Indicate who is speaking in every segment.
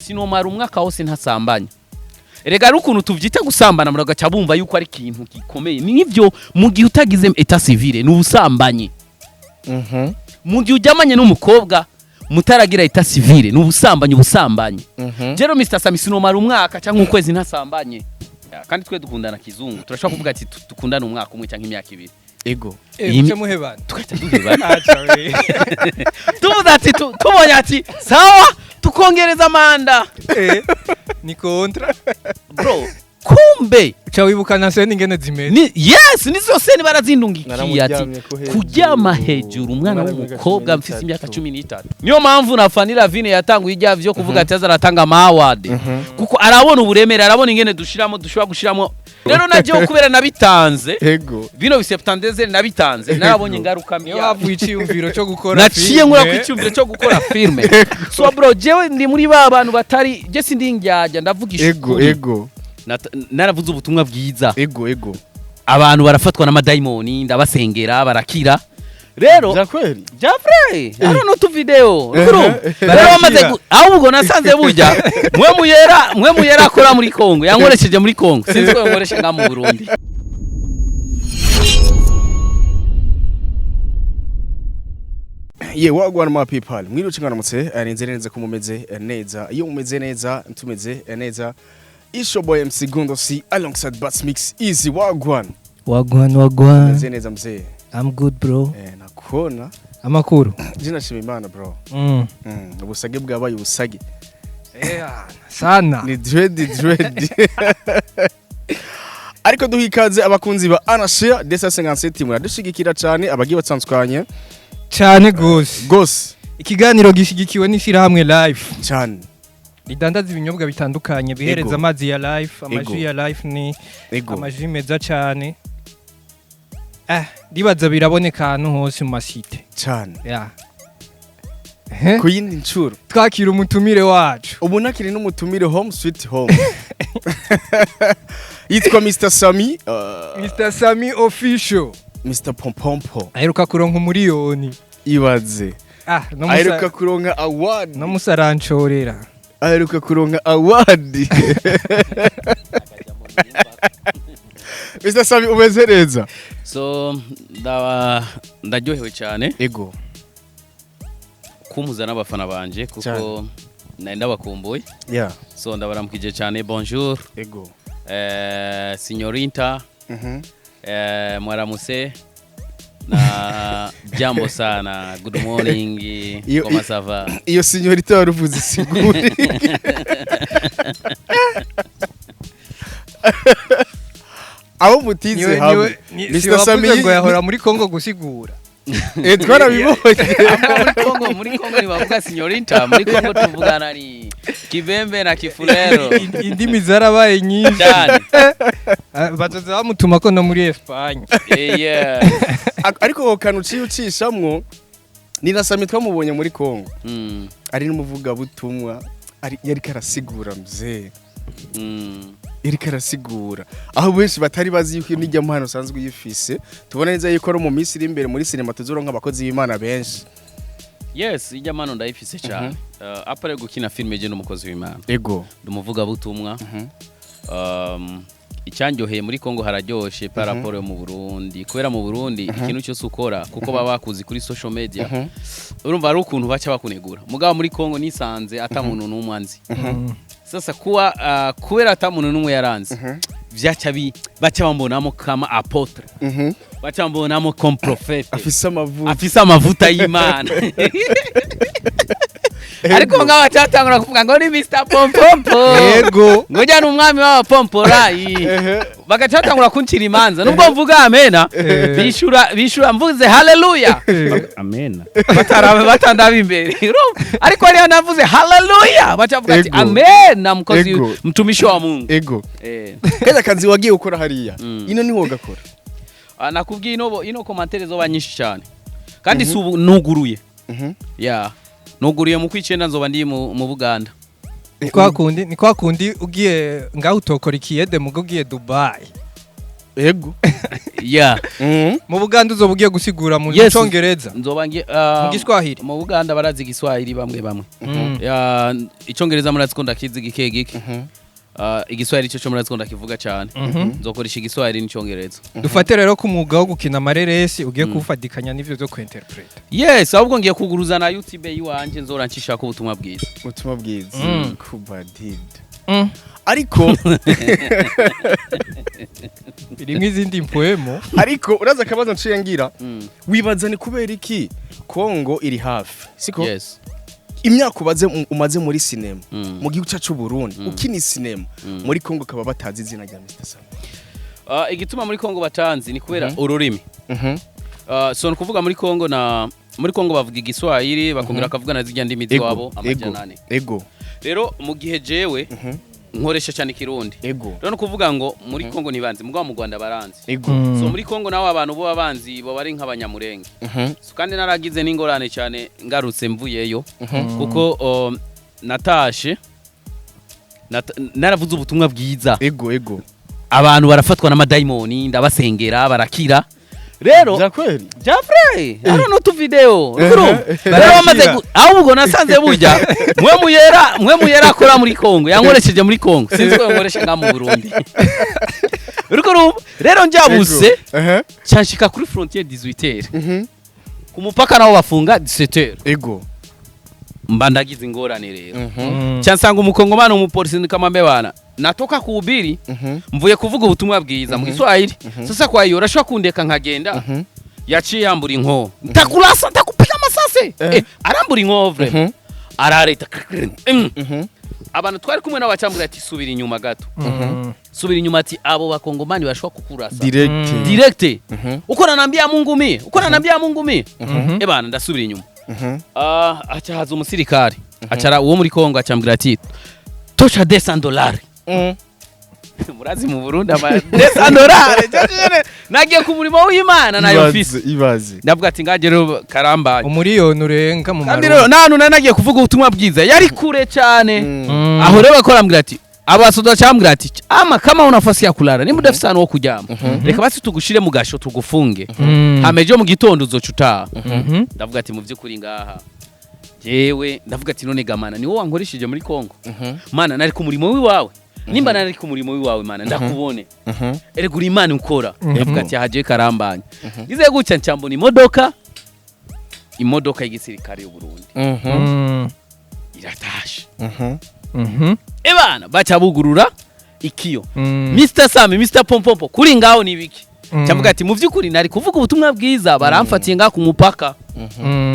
Speaker 1: Sinomara umwaka wose ntasambanya. Erega ari ukuntu tuvyita gusambana, muragaca bumva yuko ari ikintu gikomeye. Nivyo, mu gihe utagize état civil ni ubusambanyi. Mu gihe uryamanye n'umukobwa mutaragira état civil ni ubusambanyi, ubusambanyi. Jero Mr Sami, sinomara umwaka cyangwa ukwezi ntasambanye. Ya, kandi twe dukundana kizungu, turashobora kuvuga ati dukundana umwaka umwe cyangwa imyaka 2.
Speaker 2: Muce muhebana.
Speaker 1: Tugahita duhebana.
Speaker 2: Acha we.
Speaker 1: Tuvuze ati tubonye ati sawa, tukongereza manda.
Speaker 2: Ni contrat.
Speaker 1: Bro, kumbe
Speaker 2: Uca wibuka na scène ingene zimeze.
Speaker 1: Ni yes, nizo scène barazindungikiye ati
Speaker 3: Naramuryamye ko hejuru.
Speaker 1: Kuryama hejuru umwana
Speaker 3: Umwana w'imyaka
Speaker 1: w'umukobwa
Speaker 3: 13.
Speaker 1: mfise imyaka 13. Niyo mpamvu na Fanny Lavine yatanguye ijya vyo kuvuga ati azaratanga ama award, kuko arabona uburemere, arabona ingene dushiramo, dushobora gushiramo. Rero nagiye kubera nabitanze bino biseptandeze, nabitanze, narabonye ingaruka mbi
Speaker 2: Niyo
Speaker 1: yabyo.
Speaker 2: havuye iciyumviro cyo gukora
Speaker 1: Naciye nkura ku
Speaker 2: filme.
Speaker 1: icyumviro cyo gukora filme. So bro, jewe ndi muri ba bantu batari je, sindi indyarya, ndavugisha ukuri. Naravuze ubutumwa bwiza.
Speaker 3: Ego ego.
Speaker 1: Abantu barafatwa n'amadayimoni, ndabasengera barakira. Rero
Speaker 3: Bya kweli?
Speaker 1: Bya vrai, hano n'utu video urumva rero
Speaker 2: Barakira.
Speaker 1: bamaze ahubwo nasanze burya mwe muyera akora muri Kongo, yankoresheje muri Kongo, sinzi ko yankoresha nga mu Burundi.
Speaker 3: Ye, wagwan my people, mwiriwe, mwaramutse, ninze neza ko mumeze neza. Iyo mumeze neza tumeze neza. It's your boy MC Gundo C alongside Bats Mix Easy. Wagwan?
Speaker 2: Wagwan, wagwan.
Speaker 3: Meze neza, mzee?
Speaker 2: I'm good, bro.
Speaker 3: Nakubona.
Speaker 2: Amakuru?
Speaker 3: Je nashima Imana, bro. Ubusage bwabaye ubusage.
Speaker 2: Sana.
Speaker 3: Ni dread dread. Ariko duha ikaze abakunzi ba Anashia Desa 57, muradushigikira cyane, abagiye batandukanye.
Speaker 2: Cyane gose.
Speaker 3: Gose.
Speaker 2: Ikiganiro gishigikiwe n'ishirahamwe Life
Speaker 3: cyane
Speaker 2: ridandaza ibinyobwa bitandukanye, bihereza amazi ya Life, amaji ya Life, ni amaji meza cyane. Ribaza biraboneka ahantu hose mu masite.
Speaker 3: Cyane.
Speaker 2: Ya.
Speaker 3: Ku yindi ncuro
Speaker 2: Twakira umutumire wacu.
Speaker 3: Ubu nakiri n'umutumire, home sweet home, yitwa Mr Sami,
Speaker 2: Mr Sami Official.
Speaker 3: Mr Pompompo.
Speaker 2: Aheruka kuronka umuriyoni.
Speaker 3: Ibaze.
Speaker 2: No musa,
Speaker 3: Aheruka kuronka award.
Speaker 2: No musarancorera.
Speaker 3: Aheruka kuronka award. Mr Sami, umeze neza?
Speaker 1: So ndaba ndaryohewe cyane kumpuza n'abafana banje, kuko nari ndabakumbuye. So ndabaramukije cyane, bonjour. Signorita, mwaramuse na jambo sana, good morning. Comment ça va?
Speaker 3: Iyo signorita waruvuze isiguri. Abo mutize hamwe.
Speaker 2: Si
Speaker 3: Mr Sami
Speaker 2: wavuze ngo yahora muri Kongo gusigura.
Speaker 3: Twarabibonye.
Speaker 1: Muri Kongo ntibavuga signorita, muri Kongo tuvugana ni kibembe na kifulero.
Speaker 2: Indimi zarabaye nyinshi.
Speaker 1: Cyane.
Speaker 2: Ah, bazoza bamutuma ko no muri Espagne.
Speaker 1: Yeah.
Speaker 3: Ariko ako kantu uciye ucishamwo, ni na Sami twamubonye muri Kongo ari n'umuvugabutumwa, ari yariko arasigura, mzee. Yariko arasigura aho benshi batari bazi yuko n'ijya mpano usanzwe uyifise. Tubona neza yuko ari mu minsi iri imbere muri sinema tuzoronka abakozi b'Imana benshi.
Speaker 1: Yes, ijya mano ndayifise cyane. Après gukina filime, je n'umukozi w'Imana, ndi umuvugabutumwa. Icyanyoheye muri Kongo hararyoshe par rapport yo mu Burundi, kubera mu Burundi ikintu cyose ukora, kuko baba bakuzi kuri social media, urumva ari ukuntu baca bakunegura. Mugabo muri Kongo nisanze ata muntu n'umwe anzi. Sasa kuwa kubera ata muntu n'umwe yaranze, vyaca bi baca bambonamo kama apôtre, baca bambonamo comme prophète.
Speaker 3: Afise amavuta.
Speaker 1: Afise amavuta y'Imana. Ariko ngaho bacatangura kuvuga ngo ni Mr Pompompo, ngo njya ni umwami w'abapomporayi, bagaca batangura kuncira imanza nubwo mvuga amena. Bishura mvuze haleluya, amena, batarabe batandaba imbere. Urumva? Ariko hariya navuze haleluya, bacavuga ati amena, mukozi, mtumishi wa Mungu.
Speaker 3: Kajya kazi wagiye gukora hariya, ino niwo gakora?
Speaker 1: Ah, nakubwiye ino commentaire zoba nyinshi cyane, kandi si ubu nuguruye. Ya, nuguruye mu kwicenda nzoba ndi mu Buganda.
Speaker 2: Ni kwa kundi ugiye ngaho utokora ikiyede mugo ugiye Dubai.
Speaker 3: Ego.
Speaker 1: Yeah.
Speaker 2: Mu Buganda uzoba ugiye gusigura mu
Speaker 1: Yes.
Speaker 2: Congereza?
Speaker 1: Nzoba ngiye
Speaker 2: Mu Giswahili?
Speaker 1: Mu Buganda barazi Igiswahili bamwe bamwe. Ya, Icongereza murazi ko ndakizi gike gike. Igiswahili cyo murazi ko ndakivuga cyane. Nzokoresha Igiswahili n'Icongereza.
Speaker 2: Dufate rero ko umwuga wo gukina amareresi ugiye kuwufatikanya n'ivyo vyo kuinterpreta.
Speaker 1: Yes, ahubwo ngiye kuguruza na YouTube yiwanje, nzora nshishako ubutumwa bwiza.
Speaker 3: Ubutumwa bwiza. Kubadid. Ariko
Speaker 2: Birimwo izindi mpwemo.
Speaker 3: Ariko uraza akabazo nciye ngira. Wibaza ni kubera iki Kongo iri hafi, siko?
Speaker 1: Yes.
Speaker 3: Imyaka ubaze umaze muri sinema mu gihugu cyacu Burundi, ukina sinema muri Kongo kaba batazi izina rya Mr Sam?
Speaker 1: Igituma muri Kongo batanzi ni kubera ururimi. So nukuvuga muri Kongo na muri Kongo bavuga Igiswahili, bakongera bakavuga na zirya ndimi z'iwabo 400. Rero mu gihe jewe nkoresha cyane Kirundi. Rero nukuvuga ngo muri Kongo ntibanzi, mugabo mu Rwanda baranzi. So muri Kongo naho abantu bo babanzi bo bari nk'abanyamurenge. So kandi naragize n'ingorane cyane ngarutse mvuyeyo, kuko natashe naravuze ubutumwa bwiza.
Speaker 3: Ego ego.
Speaker 1: Abantu barafatwa n'amadayimoni, ndabasengera barakira. Rero
Speaker 3: Bya kweli?
Speaker 1: Bya vrai. Hano no tu video. Urumva? Rero bamaze ahubwo nasanze burya mwe muyera akora muri Kongo, yankoresheje muri Kongo. Sinzi ko yankoresha nga mu Burundi. Uriko urumva? Rero njabuse cyanshika kuri frontière 18h. Ku mupaka naho bafunga 17h.
Speaker 3: Ego.
Speaker 1: Mba ndagize ingorane rero. Cyansanga umukongomani umupolisi nikamwambia bana, natoka kuhubiri, mvuye kuvuga ubutumwa bwiza mu Kiswahili. Sasa kwa hiyo urashobora kundeka nkagenda. Yaciye yambura inko. Ntakurasa, ntakupiga amasase. Arambura inko vraiment. Arareta. Abantu twari kumwe nabo bacambwira ati subira inyuma gato. Subira inyuma ati abo bakongomani bashobora kukurasa.
Speaker 3: Direct.
Speaker 1: Direct. Uko nanambia Mungu mie. Uko nanambia Mungu mie. Ebana ndasubira inyuma. Acha haza umusirikare. Acara uwo muri Kongo acambwira ati tosha $200. Murazi mu Burundi ama $200. Nagiye ku murimo w'Imana nayo mfise.
Speaker 3: Ibaze.
Speaker 1: Ndavuga ati ngaje rero karambaye.
Speaker 2: Umuriyoni urenga mu
Speaker 1: Kandi
Speaker 2: Marundi.
Speaker 1: rero nanu nanagiye kuvuga ubutumwa bwiza yari kure cyane. Aho rero bakora ambwira ati abasoda cyambwira ati ama kama una nafasi ya kulala nimba udafise ahantu ho kuryama reka basi tugushire mu gasho tugufunge. Hamejo mu gitondo uzoca utaha. Ndavuga ati mu by'ukuri ngaha jewe ndavuga ati none gamana ni wowe wankoreshije muri Kongo. Mana nari ku murimo wiwawe. Nimba nari ku murimo wiwawe mana ndakubone. Erega uri Imana ukora. Ndavuga ati haje karambanye. Ngize gutya ncambona imodoka y'igisirikare y'u Burundi. Iratashe. Ebana baca bugurura ikiyo. Mr Sami, Mr Pompompo kuri ngaho ni biki? Cyavuga ati mu by'ukuri nari kuvuga ubutumwa bwiza baramfatiye ngaho ku mupaka.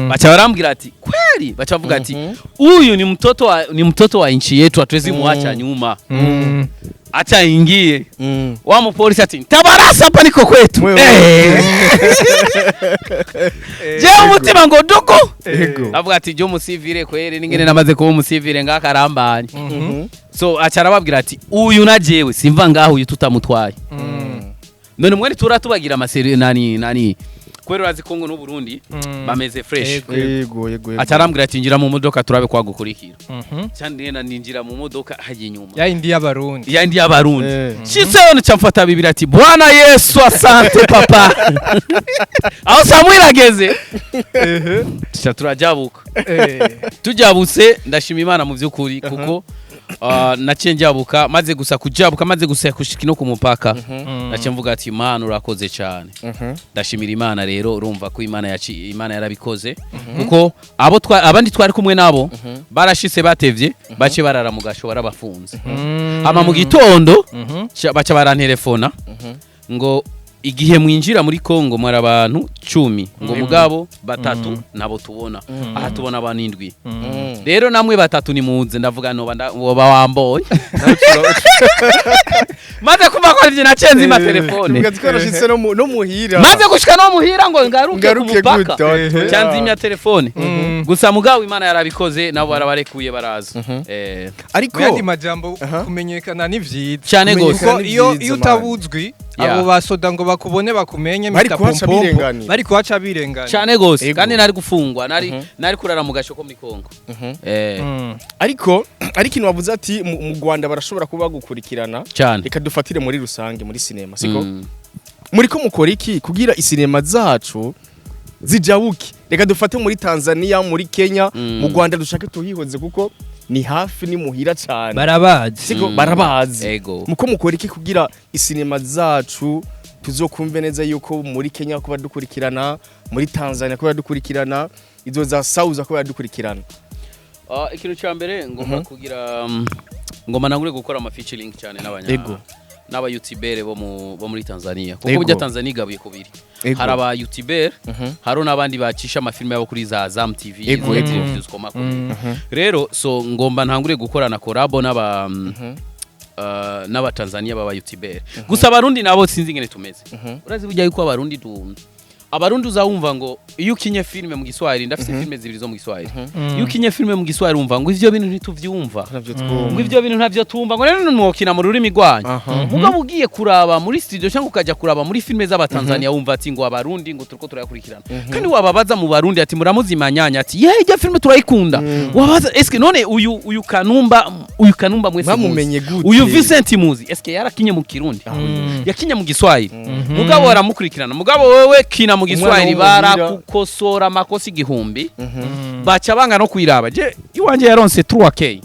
Speaker 1: Baca barambwira ati kweli, baca bavuga ati huyu ni mtoto wa nchi yetu, hatuwezi muacha nyuma. Acha ingie. Wa mupolisi ati tabarasa hapa niko kwetu. Je umutima ngo duko. Avuga ati jo musivire kweli ningene namaze kuba umusivire ngakarambanye. So acha arababwira ati uyu na jewe simva ngaho uyu tutamutwaye. None mwari turatubagira amaseri nani kwero urazi Kongo n'u Burundi bameze fresh.
Speaker 3: Yego yego.
Speaker 1: Acha arambwira ati injira mu modoka turabe kwagukurikira. Cyane nenda ninjira mu modoka haje inyuma.
Speaker 2: Ya indi y'abarundi.
Speaker 1: Ya indi y'abarundi. Shitseyo ncamfata bibiri ati Bwana Yesu asante papa. Aho Samuel ageze. Tuca turajabuka. Tujabutse ndashima Imana mu by'ukuri kuko naciye njabuka maze gusa kujabuka maze gusa kushika no ku mupaka. Naciye mvuga ati Imana urakoze cyane. Ndashimira Imana rero urumva ko Imana Imana yarabikoze kuko abo abandi twari kumwe nabo barashitse batevye bace barara mu gasho barabafunze. Ama mu gitondo baca barantelefona ngo igihe mwinjira muri Kongo mwari abantu 10 ngo mugabo batatu nabo tubona aha tubona abantu 7. Rero namwe batatu ni muze ndavuga no woba wamboye. Maze kuva ko ivyo nacenze ima telefone.
Speaker 3: Tugatwarashitse no muhira.
Speaker 1: Maze gushika no muhira ngo ngaruke ku mupaka. Cyanzimya telefone. Gusa mugabo Imana yarabikoze nabo barabarekuye baraza.
Speaker 3: Ariko
Speaker 2: yandi majambo kumenyekana ni vyiza.
Speaker 1: Cyane gose.
Speaker 2: Iyo utabuzwi abo basoda ngo bakubone bakumenye Mr Pompompo bari kuhaca birengana
Speaker 1: cyane gose kandi nari gufungwa nari kurara mu gasho ko muri Kongo.
Speaker 3: Ariko ikintu wavuze ati mu Rwanda barashobora kuba gukurikirana, reka dufatire muri rusange muri sinema siko. Muri ko mukora iki kugira isinema zacu zijabuke? Reka dufate muri Tanzania, muri Kenya, mu Rwanda, dushake tuhihoze kuko ni hafi, ni muhira cyane.
Speaker 2: Barabazi.
Speaker 3: Siko? Barabazi.
Speaker 1: Ego.
Speaker 3: Muko mukora iki kugira isinema zacu tuzokumve neza yuko muri Kenya ko badukurikirana, muri Tanzania ko badukurikirana, izo za South ko badukurikirana?
Speaker 1: Ikintu cya mbere ngomba kugira, ngomba nangure gukora ama featuring cyane n'abanya n'aba YouTuber bo muri Tanzania, kuko burya Tanzania igabuye kubiri. Hari aba YouTuber, hari n'abandi bacisha amafilme yabo kuri za Azam TV, izo televiziyo zikomakomeye. Rero so ngomba ntangure gukorana collabo n'aba Tanzania baba YouTuber. Gusa abarundi nabo sinzi ingene tumeze. Urazi burya yuko abarundi uzawumva ngo iyo ukinye filime mu Giswahili, ndafise filime zibiri zo mu Giswahili, iyo ukinye filime mu Giswahili wumva ngo ivyo bintu ntituvyumva,
Speaker 3: navyo
Speaker 1: ngo ivyo bintu ntavyo tumva, ngo rero mwokina mu rurimi rwanyu. Mugabo ugiye kuraba muri studio cyangwa ukaja kuraba muri filime z'abatanzania, wumva ati ngo abarundi ngo turiko turayakurikirana. Kandi wababaza mu barundi ati muramuzi Manyanya? Ati ye, ijya filime turayikunda. Wabaza eske none uyu Kanumba mwese muzi?
Speaker 3: Bamumenye gute?
Speaker 1: Uyu Vincent muzi? Eske yarakinye mu Kirundi? Yakinye mu Giswahili, mugabo baramukurikirana. Mugabo wewe kina mu Giswahili,
Speaker 3: w'umuhira.
Speaker 1: barakukosora amakosa 1000, baca banga no kwiraba. Je iwanje yaronse 3K,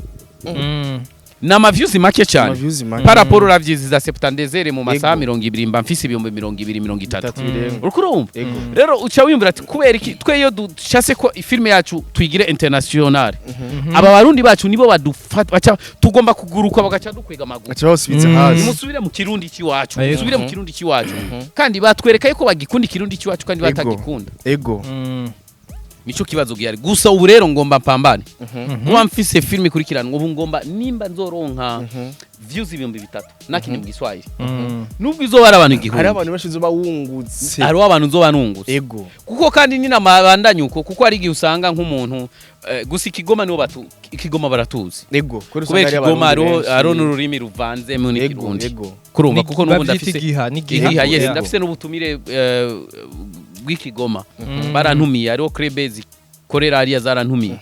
Speaker 1: n'ama views make cyane
Speaker 3: Ama views make.
Speaker 1: par rapport uravyiziza septante-deux heures mu masaha 20 mba mfise 20,000, 30,000.
Speaker 3: Bitatu birenga.
Speaker 1: Uriko urumva?
Speaker 3: Ego.
Speaker 1: Rero uca wiyumvira ati kubera iki twe iyo dushase ko ifilme yacu tuyigire international, aba barundi bacu nibo badufata, baca tugomba kuguruka bagaca dukwega amaguru.
Speaker 3: Aca basubiza hasi.
Speaker 1: Nimusubire mu Kirundi cy'iwacu,
Speaker 2: Ego.
Speaker 1: musubire mu Kirundi cy'iwacu. Kandi batwereka yuko bagikunda ikirundi cy'iwacu kandi batagikunda. Nico kibazo gihari. Gusa ubu rero ngomba mpambane kuba mfise filme ikurikiranwa. Ubu ngomba nimba nzoronka views 3000 nakinye mu Giswahili, nubwo izoba ari abantu
Speaker 3: hari
Speaker 1: 1000,
Speaker 3: abantu benshi uzoba wungutse.
Speaker 1: Hariho abantu nzoba nungutse. Kuko kandi ni namabandanye uko, kuko hari igihe usanga nk'umuntu, gusa ikigoma nibo batu, ikigoma baratuzi.
Speaker 3: Kubera
Speaker 1: Kubera ikigoma hariho n'ururimi ruvanzemo n'ikirundi. Kurumva, kuko n'ubundi
Speaker 2: Bavyita
Speaker 1: afise
Speaker 2: igiha, n'igiha.
Speaker 1: Igiha, yes. Ndafise n'ubutumire bw'ikigoma, barantumiye. Hariho club zikorera hariya zarantumiye.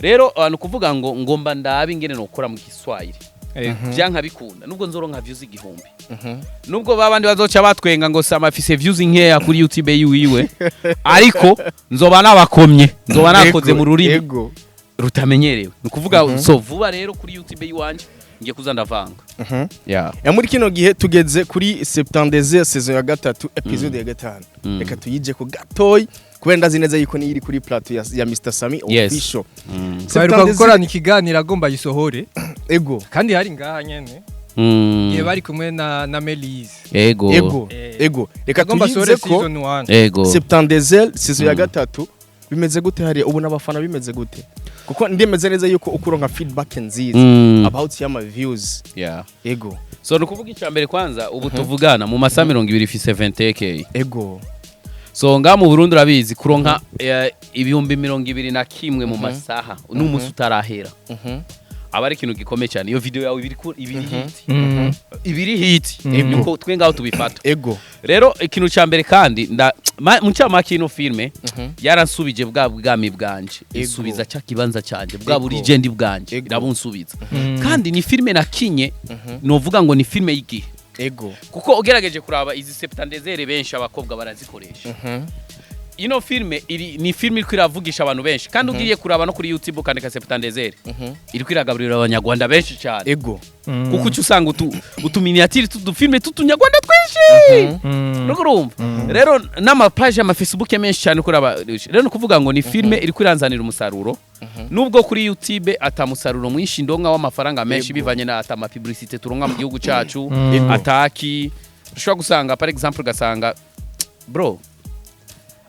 Speaker 1: Rero ni ukuvuga ngo ngomba ndabe ingene nokora mu Giswahili, vyanka bikunda, nubwo nzoronka views 1000, nubwo babandi bazoca batwenga ngo Sama afise views nkeya kuri YouTube yiwiwe, ariko nzoba nabakomye, nzoba nakoze mu rurimi rutamenyerewe. Ni ukuvuga so vuba rero kuri YouTube yiwanje ngiye kuza ndavanga. Yeah.
Speaker 3: Ya, muri kino gihe tugeze kuri septante-deux heures saison ya gatatu, épisode ya gatanu. Reka tuyije ko gatoyi kubera ndazi neza yuko niyo iri kuri plateau ya Mr Sami Official.
Speaker 2: Twaheruka gukorana ikiganiro agomba yisohore, kandi hari ngaha nyene, igihe bari kumwe na Melise.
Speaker 1: Ego.
Speaker 3: Ego, reka
Speaker 2: Agomba asohore
Speaker 3: tuyize ko
Speaker 2: season 1.
Speaker 1: Ego.
Speaker 3: septante-deux heures saison ya gatatu bimeze gute hariya ubu, n'abafana bimeze gute? Kuko ndemeze neza yuko ukuronka feedback nziza about y'ama views. Ego.
Speaker 1: So ni ukuvuga icya mbere kwanza, ubu tuvugana mu masaha 20 ifise 20K. So ngaha mu Burundi urabizi kuronka 21,000 mu masaha n'umunsi utarahera aba ari ikintu gikomeye cyane. Iyo video yawe ibiri hit, ibiri hit. Niko twe ngaho tubifata. Rero ikintu cya mbere kandi mu ncamake, ino filme yaransubije bwa bwami bwanje, isubiza cya kibanza cyanjye bwa burigend bwanje, irabunsubiza. Kandi ni filme nakinye, novuga ngo ni filme y'igihe, kuko ugerageje kuraba izi septante-deux heures benshi abakobwa barazikoresha. Ino filme iri ni filme iriko iravugisha abantu benshi, kandi ugiye kuraba no kuri YouTube ukandika septante-deux heures, iriko iragaburira abanyarwanda benshi cyane, kuko uca usanga utu miniature tudufilme tutunyarwanda twinshi. Nuko urumva rero n'amapaje ama Facebook menshi cyane kuraba. Rero ni ukuvuga ngo ni filme iriko iranzanira umusaruro, nubwo kuri YouTube atamusaruro mwinshi ndonka w'amafaranga menshi, bivanye na ata publicité turonka mu gihugu cyacu. Ataki ushobora gusanga, par exemple ugasanga bro,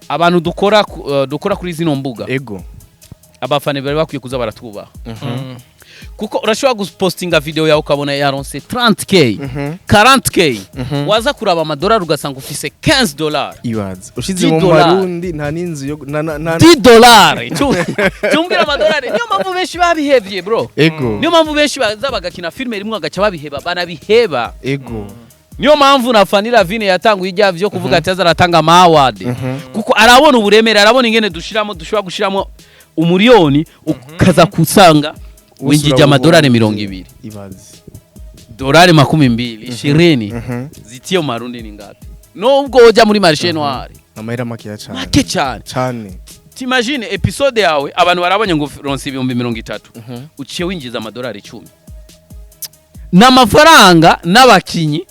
Speaker 1: abantu dukora kuri zino mbuga, abafana bari bakwiye kuza baratwubaha, kuko urashobora gupostinga video yawe ukabona yaronse 30K, 40K, waza kuraba amadolari ugasanga ufise $15.
Speaker 3: Ibaze ushize mu
Speaker 1: $10.
Speaker 3: marundi nta n'inzu yo na
Speaker 1: $10, cumbwira amadolari. Niyo mpamvu benshi babihevye bro. Niyo mpamvu benshi baza bagakina filime rimwe bagaca babiheba, banabiheba. Niyo mpamvu na Fanny Lavine yatanguye ijya vyo kuvuga ati azaratanga ama award, kuko arabona uburemere, arabona ingene dushiramo, dushobora gushiramo umuriyoni ukaza kusanga winjije amadolari 20.
Speaker 3: Ibaze.
Speaker 1: Dolari 20, 20 zitiyo marundi ni ngapi? Nubwo ujya muri marché noir,
Speaker 3: Amahera makeya cyane.
Speaker 1: Make cyane.
Speaker 3: Cyane.
Speaker 1: T'imagine episode yawe, abantu barabonye ngo ronse 30,000, uciye winjiza amadolari 10. Ni amafaranga n'abakinyi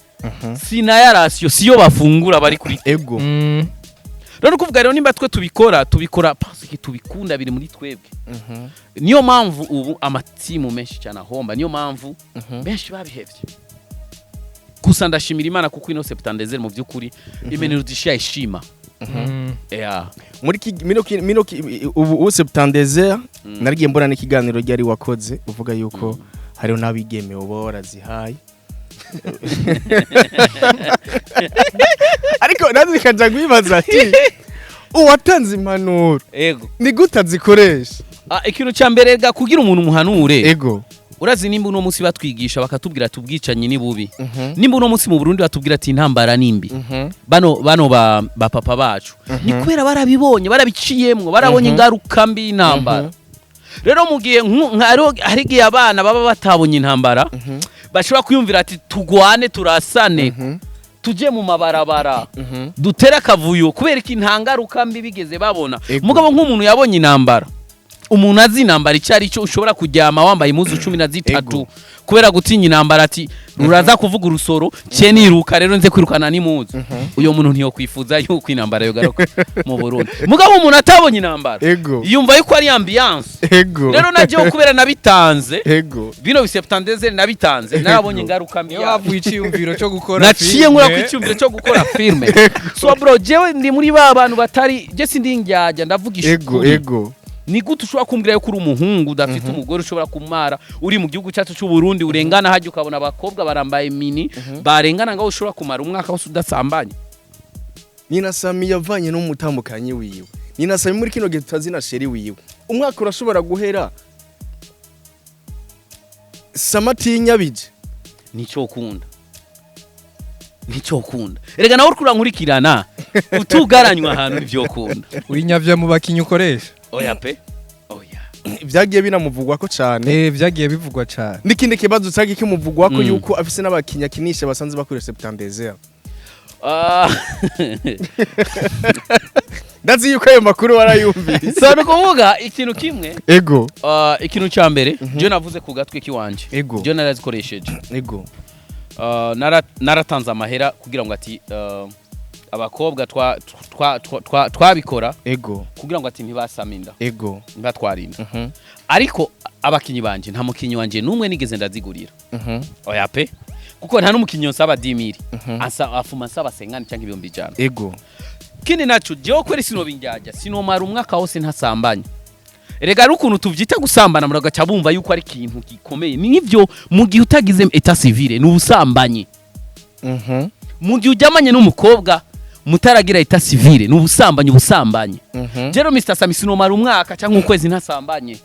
Speaker 1: sinaya ration, siyo bafungura bari kuri.
Speaker 3: Ego.
Speaker 1: Rero kuvuga rero, nimba twe tubikora, tubikora parce que tubikunda, biri muri twebwe. Niyo mpamvu ubu amatimu menshi cyane ahomba, niyo mpamvu benshi babihevye. Gusa ndashimira Imana kuko ino septante-deux heures mu by'ukuri imenirudishia heshima. Yeah.
Speaker 3: Muri mino ubu septante-deux heures, narigiye mbona n'ikiganiro ryari wakoze uvuga yuko hariho n'abigeme uba warazihaye, ariko nanjye nkaja kwibaza ati uwatanze impanuro ni gute azikoresha?
Speaker 1: Ah, ikintu cya mbere ga, kugira umuntu umuhanure, urazi nimba uno munsi batwigisha bakatubwira ati ubwicanyi ni bubi, nimba uno munsi mu Burundi batubwira ati intambara ni mbi, bano ba papa bacu ni kubera barabibonye, barabiciyemwo, barabonye ingaruka mbi y'intambara. Rero mu gihe hari igihe abana baba batabonye intambara, bashobora kwiyumvira ati tugwane, turasane, tujye mu mabarabara, dutere akavuyo, kubera ko nta ngaruka mbi bigeze babona. Mugabo nk'umuntu yabonye intambara, umuntu azi intambara icyo ari cyo, ushobora kuryama wambaye impuzu 13 kubera gutinya intambara, ati ruraza kuvuga urusoro cye niruka, rero nze kwirukana n'impuzu, uyo muntu ntiyokwifuza yuko intambara yogaruka mu Burundi. Mugabo umuntu atabonye intambara yumva yuko ari ambiance. Rero najyewe kubera nabitanze, bino bi septante-deux heures nabitanze narabonye ingaruka mbi
Speaker 2: Niyo
Speaker 1: yabyo.
Speaker 2: havuye iciyumviro cyo gukora
Speaker 1: Naciye nkura ku
Speaker 2: filme.
Speaker 1: icyumviro cyo gukora filme. So bro, jewe ndi muri ba bantu batari, je sindi indyarya, ndavugisha ukuri. Ni gute ushobora kumbwira yuko uri umuhungu udafite umugore, ushobora kumara uri mu gihugu cyacu cy'u Burundi, urengana hajya ukabona abakobwa barambaye mini barengana, ngaho ushobora kumara umwaka wose udasambanye?
Speaker 3: Nina Sami yavanye n'umutambukanyi wiwe. Nina Sami muri kino gihe tutazi na chéri wiwe. Umwaka urashobora guhera Samati nyabije.
Speaker 1: Nicyo ukunda, nicyo ukunda. Erega nawe uriko urankurikirana, utugaranywa ahantu nivyo ukunda.
Speaker 2: Urinyavya mu bakinyi ukoresha.
Speaker 1: Oya pe, oya.
Speaker 3: Vyagiye binamuvugwa ko cane.
Speaker 2: Vyagiye bivugwa cane.
Speaker 3: N'ikindi kibazo cyagiye kimuvugwa ko yuko afise n'abakinyi akinisha basanze bakoresha septante-deux heures.
Speaker 1: Ah.
Speaker 3: Ndazi yuko ayo makuru warayumvise.
Speaker 1: So ni ukuvuga ikintu kimwe. Ikintu cya mbere je navuze ku gatwe kiwanje, je narazikoresheje. Naratanze amahera kugira ngo ati abakobwa twabikora kugira ngo ati ntibasame inda, ntibatware inda. Ariko abakinyi banje, nta mukinyi wanje n'umwe nigeze ndazigurira. Oya pe, kuko nta n'umukinyi nsaba 10 000, afuma nsaba 50 cyangwa 100,000. Kindi naco, jewe kweri sinobinjyajya, sinomara umwaka wose ntasambanye. Erega ari ukuntu tuvyita gusambana, muragaca bumva yuko ari ikintu gikomeye. Nivyo, mu gihe utagize état civil ni ubusambanyi. Mu gihe uryamanye n'umukobwa mutaragira état civil ni ubusambanyi, ubusambanyi. Jero Mr Sami sinomara umwaka cyangwa ukwezi ntasambanye.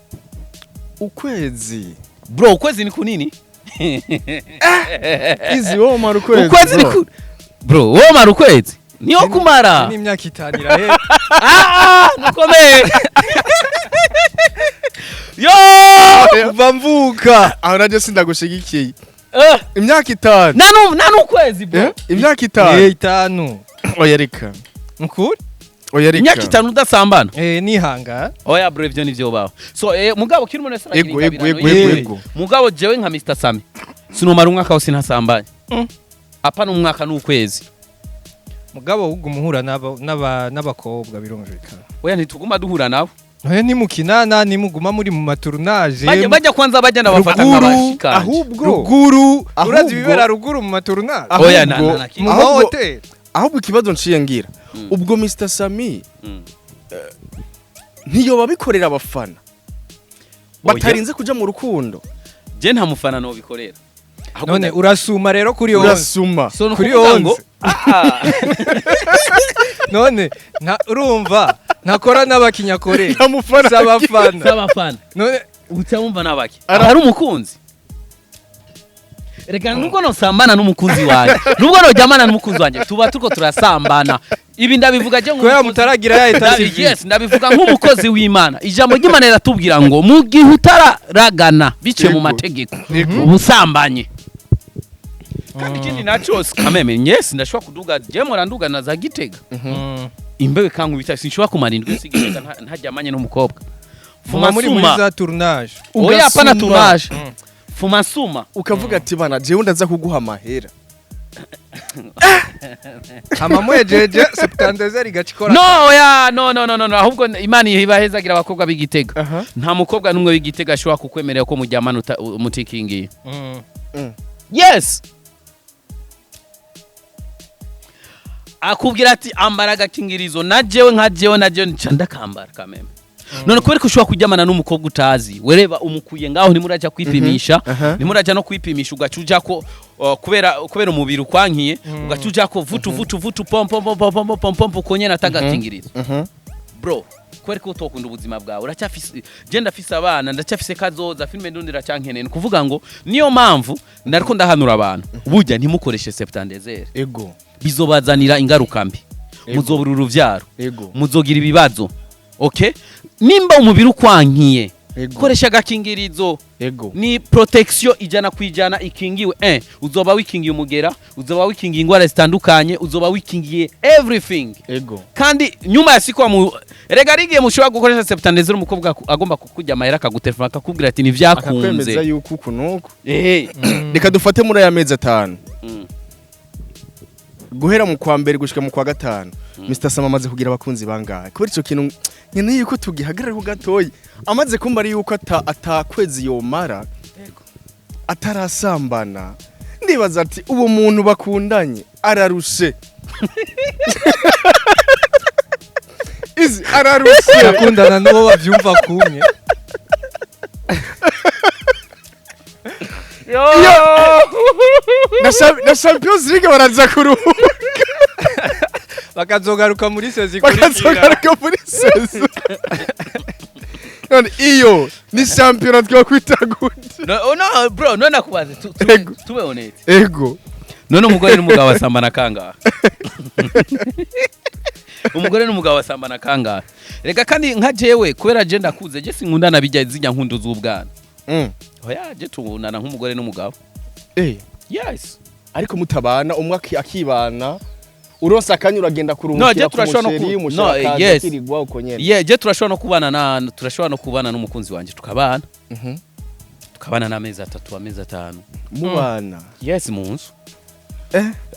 Speaker 3: Ukwezi?
Speaker 1: Bro, ukwezi ni kunini.
Speaker 3: Izi wowe umara ukwezi?
Speaker 1: Ukwezi ni
Speaker 3: Bro.
Speaker 1: ku bro, wowe mara ukwezi niyo kumara.
Speaker 2: N'imyaka 5 irahera.
Speaker 1: Ah, nukomeye yo.
Speaker 2: Kuva mvuka.
Speaker 3: Aho naryo sindagushigikiye. Imyaka 5?
Speaker 1: Nta n'ukwezi, bro.
Speaker 3: Eh? Imyaka 5?
Speaker 2: 5.
Speaker 3: Oya reka.
Speaker 2: Nukuri.
Speaker 3: Oya reka.
Speaker 1: Imyaka 5 udasambana?
Speaker 2: Nihanga.
Speaker 1: Oya bro, ivyo nivyo baho. So mugabo kiri umuntu wese aragira ingabirano yiwe. Mugabo jewe nka Mr Sami sinomara umwaka wose ntasambanye. Apana umwaka, n'ukwezi.
Speaker 2: Mugabo uguma uhura n'abakobwa, birumvikana.
Speaker 1: Oya, ntituguma duhura nabo.
Speaker 2: Oya, nimukinana, nimuguma muri mu ma tournage.
Speaker 1: Bajya kwanza bajya ndabafata
Speaker 2: Ruguru,
Speaker 1: nk'abashikanje.
Speaker 3: Ahubwo
Speaker 2: Ruguru. Urazi ibibera ruguru mu ma tournage.
Speaker 1: Oya, na
Speaker 2: Mu mahoteli.
Speaker 3: Ahubwo ikibazo nciye ngira, ubwo Mr Sami ntiyoba bikorera abafana batarinze kuja mu rukundo?
Speaker 1: Je nta mufana nobikorera. Ahubwo
Speaker 2: None urasuma rero kuri 11.
Speaker 3: Urasuma.
Speaker 1: So ni
Speaker 2: Kuri
Speaker 1: ukuvuga ngo
Speaker 2: 11.
Speaker 1: Ah.
Speaker 2: None urumva ntakora n'abakinyakore.
Speaker 3: Nta mufana.
Speaker 2: S'abafana.
Speaker 1: S'abafana.
Speaker 2: None
Speaker 1: Uca wumva nabaki hari umukunzi. Reka, nubwo nosambana n'umukunzi wanjye, nubwo noryamana n'umukunzi wanjye, tuba turiko turasambana. Ibi ndabivuga je
Speaker 2: Kubera mutaragira ya état civil.
Speaker 1: Yes, ndabivuga nk'umukozi w'Imana. Ijambo ry'Imana riratubwira ngo mu gihe utararagana biciye mu mategeko, ubusambanye. Kandi ikindi naco kameme, yes, ndashobora kuduga, je mpora nduga na za Gitega. Imbewe kankubita, sinshobora kumara indwi si Gitega ntaryamanye n'umukobwa.
Speaker 2: Fuma muri
Speaker 1: suma.
Speaker 2: za tournage.
Speaker 1: Oya, hapana.
Speaker 3: Ugasuma.
Speaker 1: Tournage fuma suma.
Speaker 3: Ukavuga ati: "Bana, jewe ndaza kuguha amahera."
Speaker 2: Hama mwejeje septandezeri igacikora.
Speaker 1: No, oya, no, no, no, no, no. Ahubwo Imana ibahezagira abakobwa b'Igitega. Nta mukobwa n'umwe w'Igitega ashobora kukwemerera ko muryamana mutikingiye. Yes, akubwira ati: "Ambara agakingirizo." Na jewe nka jewe, na jewe nca ndakambara kameme. None kubera ko ushobora kuryamana n'umukobwa utazi, wereba umukuye ngaho, ntimuraja kwipimisha, ntimuraja no kwipimisha, ugaca uja ko kubera umubiri ukwankiye, ugaca uja ko vutu vutu vutu, pom pom pom pom pom pom pom, uko nyene atagakingirizo. Bro, kubera ko utokunda ubuzima bwawe, uracyafise, je ndafise abana, ndacyafise kazoza, filime ndundi iracyankeneye. Ni ukuvuga ngo niyo mpamvu ndariko ndahanura abantu: burya ntimukoreshe septandezere. Bizobazanira ingaruka mbi. Muzobura uruvyaro. Muzogira ibibazo. Okay, nimba umubiri ukwankiye, koresha agakingirizo. Ni protection 100% ikingiwe. Uzoba wikingiye umugera, uzoba wikingiye ingwara zitandukanye, uzoba wikingiye everything. Kandi nyuma ya siku mu rega rigiye mushobora gukoresha septandezere, umukobwa agomba kukujya amahera, akagutelefona, akakubwira ati
Speaker 3: akakwemeza
Speaker 1: ntivyakunze.
Speaker 3: Yuko uku nuku. Reka dufate muri aya mezi 5, guhera mu kwa mbere gushika mu kwa gatanu, Mr Sam amaze kugira abakunzi bangahe? Kubera ico kintu nkeneye yuko tugihagarara gatoyi. Amaze kumva ari yuko ata kwezi yomara atarasambana, ndibaza ati uwo muntu bakundanye ararushe izi, ararushe.
Speaker 2: Akundana n'uwo bavyumva kumwe.
Speaker 3: Na Champions League baraza kuruhuka.
Speaker 2: Bakazogaruka muri sezi ikurikira.
Speaker 3: Bakazogaruka muri saison. None iyo ni shampiyona twakwita gute?
Speaker 1: No, oh, no bro, none nakubaze,
Speaker 3: Ego.
Speaker 1: tube honest.
Speaker 3: Ego.
Speaker 1: None umugore n'umugabo basambana kangahe? Umugore n'umugabo basambana kangahe? Reka, kandi nka jewe, kubera je ndakuze, je sinkundana bijya zijya nkundu z'ubwana. Oya, je tubundana nk'umugore n'umugabo. Yes.
Speaker 3: Ariko mutabana, umwe akibana, uronse akanya uragenda
Speaker 1: No,
Speaker 3: kuruhukira
Speaker 1: je
Speaker 3: ku
Speaker 1: turashobora no
Speaker 3: muchéri, umuchéri
Speaker 1: no,
Speaker 3: akaza
Speaker 1: yes.
Speaker 3: akirirwa uko nyene.
Speaker 1: Yeah, je turashobora no kubana n'umukunzi wanje, tukabana, tukabana n'amezi 3, amezi 5.
Speaker 3: Mubana?
Speaker 1: Yes, mu nzu.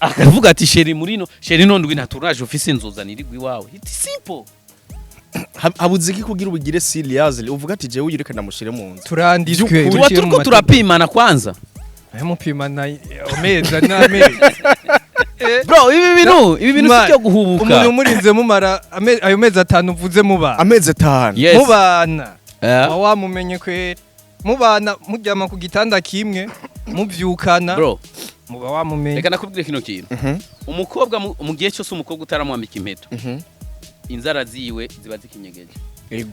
Speaker 1: Akavuga ati: "Chéri, muri no chéri, no ndwi nta tournage ufise, nzozanira igwi iwawe." It's simple.
Speaker 3: Habuze iki kugira ubugire seriously uvuga ati: "Jewe uyu reka ndamushire mu nzu"?
Speaker 2: Turanditswe.
Speaker 3: By'ukuri.
Speaker 1: Tuba turiko turapimana kwanza.
Speaker 2: Mupimana amezi n'amezi.
Speaker 1: Bro, ibi bintu si byo guhubuka.
Speaker 2: Umuntu murinze mumara ayo mezi 5 uvuze mubana.
Speaker 3: Amezi 5.
Speaker 1: Yes.
Speaker 2: Mubana, wa wamumenye kweri. Mubana, muryama ku gitanda kimwe, muvyukana,
Speaker 1: Bro,
Speaker 2: muba wamumenye.
Speaker 1: Reka nakubwire kino kintu. Umukobwa mu gihe cyose umukobwa utaramwambika impeta, inzara ziwe ziba zikinyegeje.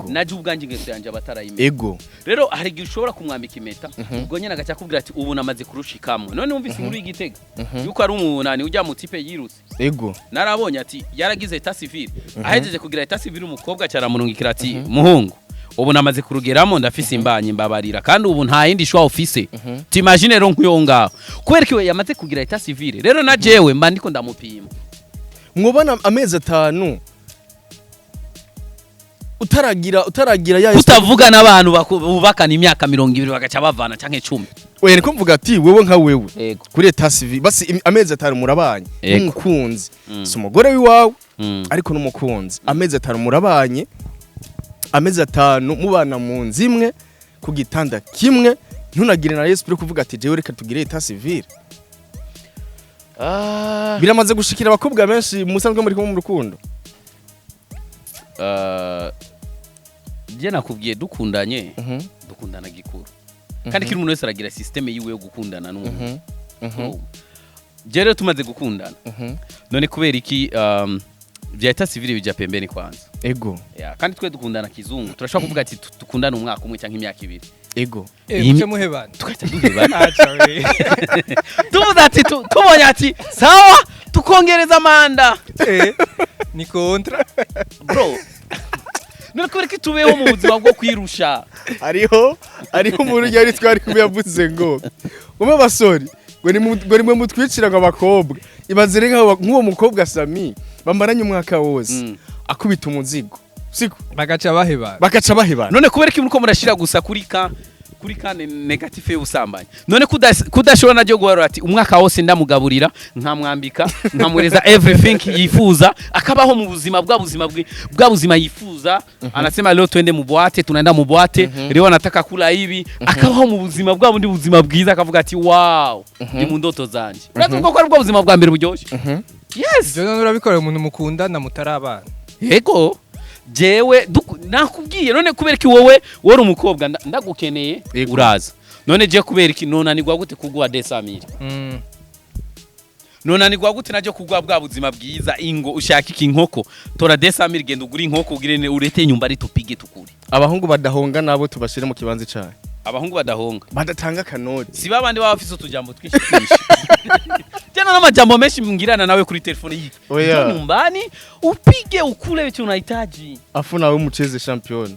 Speaker 1: Naje ubwanjye ingeso yanjye abatarayimenya. Rero hari igihe ushobora kumwambika impeta, ubwo nyine agaca akubwira ati: "Ubu namaze kurushikamwe." None wumvise inkuru y'Igitega yuko ari umunani ujya mu type yirutse?
Speaker 3: Ego.
Speaker 1: Narabonye ati yaragize état civil, ahejeje kugira état civil, umukobwa cyaramurungikira ati: "Muhungu, ubu namaze kurugeramo, ndafise imbanyi, mbabarira, kandi ubu nta yindi choix ufise." T'imagine rero nk'uyo ngaho, kubera ko iwe yamaze kugira état civil, rero na jewe mba ndiko ndamupima.
Speaker 3: Mwobana amezi 5 utaragira ya
Speaker 1: Kutavuga n'abantu bubakana imyaka 20 bagaca bavana, canke 10.
Speaker 3: Oya, niko mvuga ati wewe nka wewe, kuri état civil basi amezi 5 murabanye n'umukunzi, si umugore w'iwawe, ariko n'umukunzi, amezi 5 murabanye, amezi 5 mubana mu nzu imwe, ku gitanda kimwe, ntunagire na esprit kuvuga ati: "Jewe reka tugire état civil"? Biramaze gushikira abakobwa benshi musanzwe muri kumwe mu rukundo?
Speaker 1: Je nakubwiye, dukundanye, dukundana gikuru, kandi kiri umuntu wese aragira système yiwe yo gukundana n'umuntu. Urumva? Je rero tumaze gukundana, none kubera iki vya état civil bija pembeni kwanza? Ya, kandi twe dukundana kizungu, turashobora kuvuga ati dukundana umwaka umwe cyangwa imyaka 2.
Speaker 2: Muce muhebana.
Speaker 1: Tugaca duhebana.
Speaker 2: Acha we.
Speaker 1: Tuvuze ati tubonye ati sawa, tukongereza manda.
Speaker 2: Ni contrat.
Speaker 1: Bro, none kubera ko tubeho mu buzima bwo kwirusha.
Speaker 3: Hariho umuntu yari twari kumwe yavuze ngo umwe basori Ngo nimwe mutwicira ngo abakobwa. Ibaze rero nk'uwo mukobwa Sami bamaranye umwaka wose akubita umuzigo, siko?
Speaker 2: Bagaca bahebana.
Speaker 3: Bagaca bahebana.
Speaker 1: None kubera ko muriko murashira gusa kuri ka négatif y'ubusambanyi, none kudashobora najyo guharura ati umwaka wose ndamugaburira, nkamwambika, nkamureza everything yifuza, akabaho mu buzima bwa buzima bwe, bwa buzima yifuza. Anasema leo twende mu boîte, tunaenda mu boîte. Leo anataka kula hivi, akabaho mu buzima bwa bundi buzima bwiza, akavuga ati wow, ndi mu ndoto zanje. Uravuga ko ari bwo buzima bwa mbere buryoshye. Yes.
Speaker 2: Ivyo none urabikorera umuntu mukundana mutarabana?
Speaker 1: Yego, jewe nakubwiye. None kubera iki wowe wari umukobwa ndagukeneye uraza? None je kubera iki nonanirwa gute kuguha 200 000? Nonanirwa gute najyo kuguha bwa buzima bwiza? Ingo ushaka iki? Inkoko? Tora 200 000, genda ugure inkoko, ugire urete nyumba ari tupige tukure.
Speaker 3: Abahungu badahonga nabo tubashire mu kibanza cayo.
Speaker 1: Abahungu badahonga?
Speaker 3: Badatanga kanoti.
Speaker 1: Si babandi baba bafise utujambo twinshi twinshi tena n'amajambo menshi ngirana nawe kuri telefone yiki.
Speaker 3: Oya.
Speaker 1: Njoo nyumbani upige ukule vitu unahitaji.
Speaker 3: Afu nawe umucheze champion.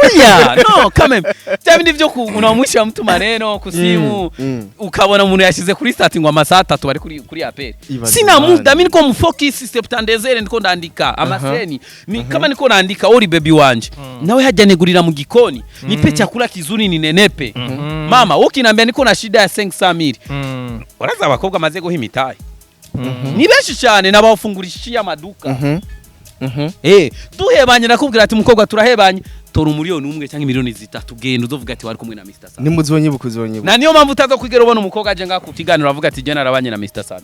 Speaker 1: Oya, no quand même, bya bindi byo unamwisha mtu maneno kusimu, ukabona umuntu yashize kuri start ngo amasaha 3 bari kuri appel.
Speaker 3: Ibaze
Speaker 1: Sina
Speaker 3: man.
Speaker 1: muda, mimi niko mfocus septandezere, ndiko ndandika amaseni ni kama niko naandika ori baby wanje nawe haja negurira mu gikoni, nipe chakula kizuri ninenepe. Mama wewe ukiniambia niko na shida ya 500 000, waraza abakobwa maze guha imitahe ni benshi cyane n'abafungurishije amaduka. Duhebanye nakubwira ati mukobwa turahebanye, tora 1 miliyoni cyangwa miliyoni 3, genda uzovuga ati wari kumwe na Mr. Sam.
Speaker 3: Nimuzonyibuka, uzonyibuka.
Speaker 1: Na niyo mpamvu utaza kwigera ubona umukobwa aje ngaha ku kiganiro avuga ati je narabanye na Mr. Sam.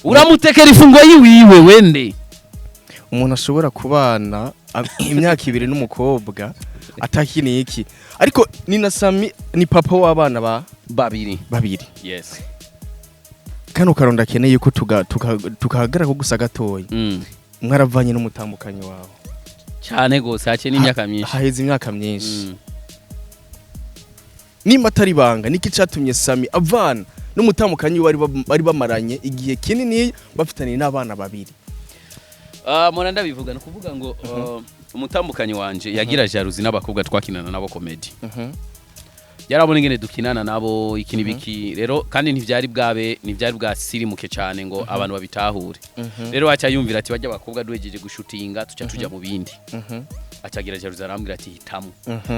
Speaker 1: Uramutekera ifungo yiwiwe wende.
Speaker 3: Umuntu ashobora kubana imyaka 2 n'umukobwa atakiniye iki, ariko ni na Sami ni papa w'abana ba
Speaker 1: Babiri.
Speaker 3: Babiri.
Speaker 1: Yes.
Speaker 3: Kano karonda akeneye ko tukahagarara ko gusa gatoya. Mwaravanye n'umutambukanyi wawe?
Speaker 1: Cyane gose, haciye n'imyaka myinshi.
Speaker 3: Haheze imyaka myinshi. Nimba atari ibanga, niki catumye Sami avana n'umutambukanyi we bari bamaranye igihe kinini, bafitaniye n'abana babiri?
Speaker 1: Ah, mpora ndabivuga, ni ukuvuga ngo umutambukanyi wanje yagira jalousie n'abakobwa twakinana nabo comedy. Yarabona ingene dukinana nabo iki n'ibiki, rero kandi ntivyari bwabe, ntivyari bwasirimuke cyane ngo abantu babitahure. Rero aca yumvira ati bajya abakobwa duhejeje gushutinga tuca tuja mu bindi. Acagira jalousie, arambwira ati hitamo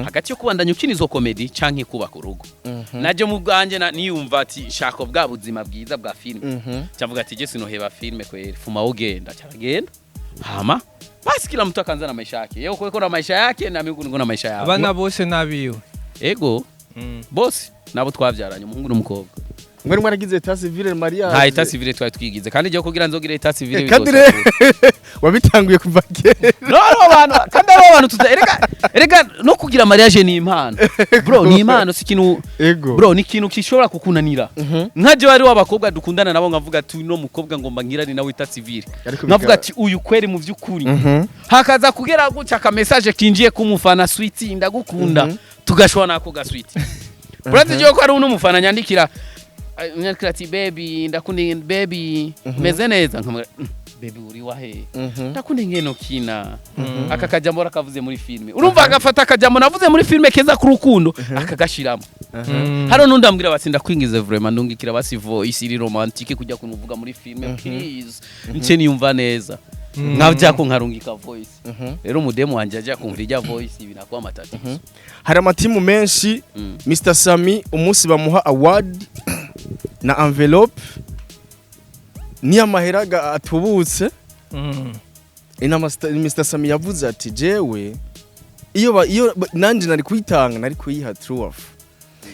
Speaker 1: hagati yo kubandanya ukina izo comedy canke kubaka urugo. Naje mu bwanje niyumva ati shaka bwa buzima bwiza bwa filime, cyavuga ati je sinoheba filime kweri, fuma ugenda. Cyaragenda, hama basi kila mtu akaanza na maisha yake, yeye uko na maisha yake na mimi niko na maisha yao.
Speaker 2: Abana bose n'abiwe?
Speaker 1: Ego. Bose nabo twabyaranye, umuhungu n'umukobwa.
Speaker 3: Mwari mwaragize état civil, mariage?
Speaker 1: Nta état civil twari twigize, kandi je kugira nzogire état civil
Speaker 3: Kandi
Speaker 1: bizoca
Speaker 3: rero wabitanguye kuva kera.
Speaker 1: No, abantu kandi abo bantu tuza erega no kugira mariage ni impano, bro, ni impano, si ikintu. Bro, ni ikintu gishobora kukunanira. Nka je wari w'abakobwa dukundana nabo, nkavuga ati uno mukobwa ngomba ngirane nawe état civil.
Speaker 3: Ariko
Speaker 1: nkavuga ati uyu kweri mu by'ukuri, hakaza kugera gutya aka message kinjiye kumufana, sweet ndagukunda, tugashwana nako ga sweet. Urazi je ko ari uno mufana nyandikira ati baby ndakunda, baby meze neza, nkamubwira baby uri wahe? Ndakunda ingeno kina aka kajambo rakavuze muri filme. Urumva agafata akajambo navuze muri filme keza ku rukundo akagashiramo. Haro nundi ambwira bati ndakwingize vraiment, ndungikira basi voice iri romantique kujya kunuvuga muri filme, please, nce niyumva neza. Nkavya ko nkarungika voice, rero umudemu wanje ajya kumva ijya voice binakuwa matatizo.
Speaker 3: Hari amatimu menshi. Mr Sami umunsi bamuha award na envelope niyo amahera atubutse. Inama Mr Sami yavuze ati jewe iyo nanje nari kuyitanga, nari kuyiha true off.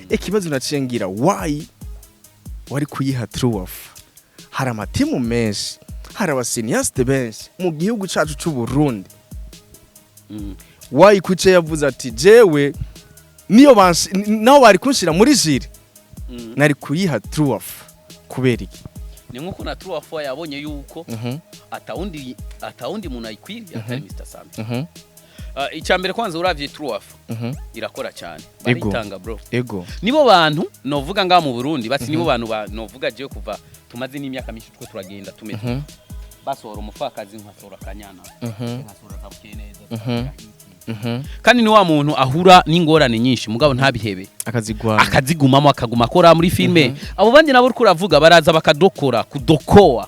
Speaker 3: Ikibazo naciye ngira, why wari kuyiha true off? Hari amatimu menshi, hari abacinéastes benshi mu gihugu cacu c'u Burundi. Why kuce yavuze ati jewe niyo naho bari kunshira muri jury, nari kuyiha true off, kubera iki?
Speaker 1: Ni nkuko na true off yabonye yuko atawundi muntu ayikwiriye atari Mr Sami. Icya mbere kwanza, uravye true off irakora cyane. Baritanga, bro. Nibo bantu novuga ngaha mu Burundi bati nibo bantu ba novuga jewe kuva tumaze n'imyaka myinshi two turagenda tumeze, basohora umupfakazi, nkasohora akanyana, nkasohora zabukeye neza. Kandi ni wa muntu ahura n'ingorane nyinshi, mugabo ntabihebe.
Speaker 3: Akazigwana.
Speaker 1: Akazigumamo, akaguma akora muri filme. Abo bandi nabo uriko uravuga baraza bakadokora, kudokoa.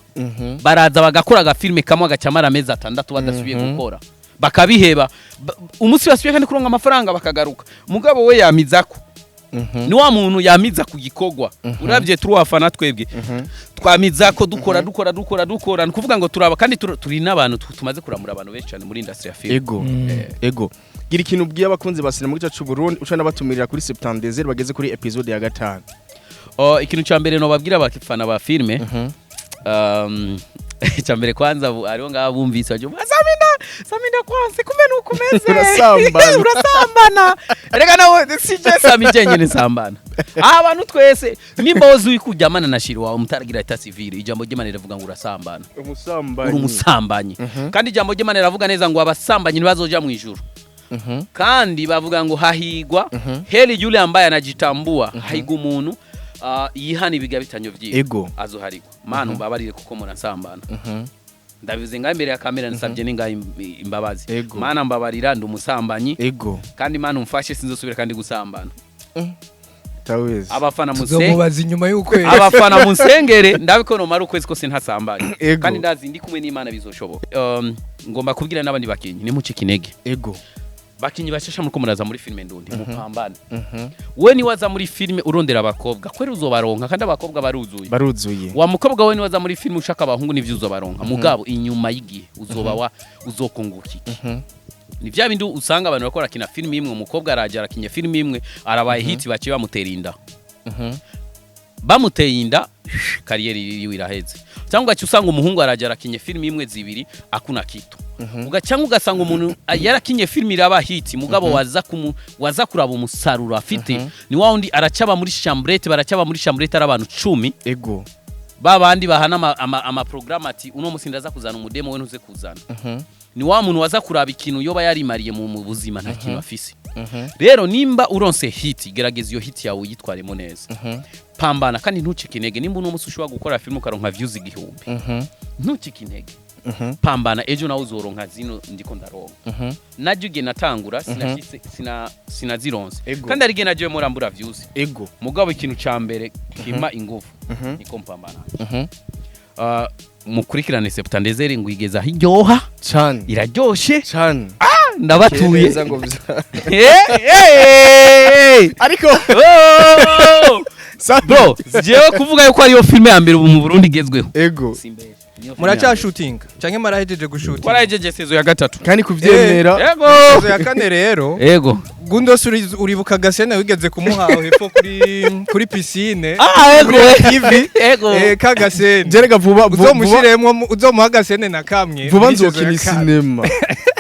Speaker 1: Baraza bagakora agafilme kamwe, agacamara amezi 6 badasubiye gukora, bakabiheba. Umunsi basubiye kandi kuronka amafaranga bakagaruka. Mugabo we yamizako. Ni wa muntu yamiza ku gikorwa. Uravye turi wafana twebwe, twamizako, dukora, dukora, dukora, dukora. Ni kuvuga ngo turaba kandi turi n'abantu tumaze kuramura abantu benshi cyane muri industry ya film.
Speaker 3: Ego, ego. Gira ikintu ubwiye abakunzi ba sinema gica c'u Burundi, uca nabatumirira kuri Septante bageze kuri episode ya 5.
Speaker 1: Oh, ikintu ca mbere no babwira abafana ba filme, icya mbere kwanza hariho ngaha bumvise baje: "Saminda, Saminda, kwanse kumbe nuko umeze."
Speaker 3: Urasambana.
Speaker 1: Urasambana. Reka nawe sije Sami jenyine sambana, abantu twese. Nimba wozi uri kuryamana na chéri wawe mutaragira état civil, ijambo ry'Imana rivuga ngo urasambana.
Speaker 3: Umusambanyi.
Speaker 1: Uri umusambanyi. Kandi ijambo ry'Imana riravuga neza ngo abasambanyi ntibazoja mu ijuru. Kandi bavuga ngo hahigwa, heri yule ambaye anajitambua, hahigwa umuntu yihana ibiga bitanyo vyiwe, azoharigwa. Mana umbabarire kuko murasambana. Ndabivuze ngaho imbere ya kamera, nsabye ningaho imbabazi. Mana mbabarira, ndi umusambanyi. Kandi Mana umfashe sinzosubira kandi gusambana.
Speaker 3: Tawezi.
Speaker 1: Abafana muse
Speaker 2: Tuzomubaza inyuma y'ukwezi.
Speaker 1: Abafana munsengere, ndabiko nomara ukwezi kose ntasambanye. Kandi ndazi ndi kumwe n'Imana bizoshoboka. Ngomba kubwira n'abandi bakinyi, nimucike intege. Bakinyi bashasha muriko muraza muri filime ndundi, mupambane. We niwaza muri filime urondera abakobwa, kweri uzobaronka, kandi abakobwa baruzuye.
Speaker 3: Baruzuye.
Speaker 1: Wa mukobwa we, niwaza muri filime ushaka abahungu, nivyo uzobaronka, mugabo inyuma y'igihe uzoba wa uzokunguka iki? Ni vya bindi usanga abantu bakora kina filime imwe, umukobwa araja arakinya filime imwe, arabaye hit, baciye bamutera inda. Bamuteye inda, carrière yiwe iraheze. Cyangwa ugaca usanga umuhungu araja arakinye filime imwe, zibiri, akuna kitu. Ugacyangwa ugasanga umuntu yarakinye filime iraba hit, mugabo waza kuraba umusaruro afite ni wa wundi aracaba muri chambrette, baracaba muri chambrette ari abantu 10. Ba bandi bahana ama programme ati: "Uno musi ndaza kuzana umudemo, we ntuze kuzana." Ni wa muntu waza kuraba ikintu yoba yarimariye mu buzima, nta kintu afise. Rero nimba uronse hit, gerageza iyo hit yawe uyitwaremo neza. Pambana kandi ntucike intege. Nimba uno musi ushobora gukora filime ukaronka views 1000, ntucike intege. Pambana, ejo nawe uzoronka zino ndiko ndaronka. Najye igihe natangura sinashitse, sinazironse. Kandi ari igihe nagiye murambura views. Mugabo ikintu ca mbere kimpa ingufu niko mpambana. Mukurikirane Septandezeri ngo igeza aho iryoha.
Speaker 3: Cyane.
Speaker 1: Iraryoshe.
Speaker 3: Cyane.
Speaker 1: Ndabatuye.
Speaker 3: Neza ngo
Speaker 1: Eh, eh!
Speaker 3: Ariko
Speaker 1: Oh!
Speaker 3: Sami-
Speaker 1: Bro, jewe kuvuga yuko ariyo filime ya mbere ubu mu Burundi igezweho. Simbeshe. Niyo filime ya mbere.
Speaker 2: Muracyashutinga canke marahejeje gushutinga?
Speaker 1: Twarahejeje saison ya 3.
Speaker 3: Kandi kuvyemera.
Speaker 1: Ego.
Speaker 2: Saison ya 4 rero.
Speaker 1: Ego.
Speaker 2: Gundos, uribuka gasene wigeze kumuha aho hepfo kuri piscine?
Speaker 1: Ah, ego.
Speaker 2: Kuri TV.
Speaker 1: Ego.
Speaker 2: Ka gasene.
Speaker 3: Jerega vuba vuba.
Speaker 2: Uzomushiremwo, uzomuha gasene na kamwe
Speaker 3: Vuba
Speaker 2: muri saison
Speaker 3: nzokina
Speaker 2: ya kane.
Speaker 3: sinema,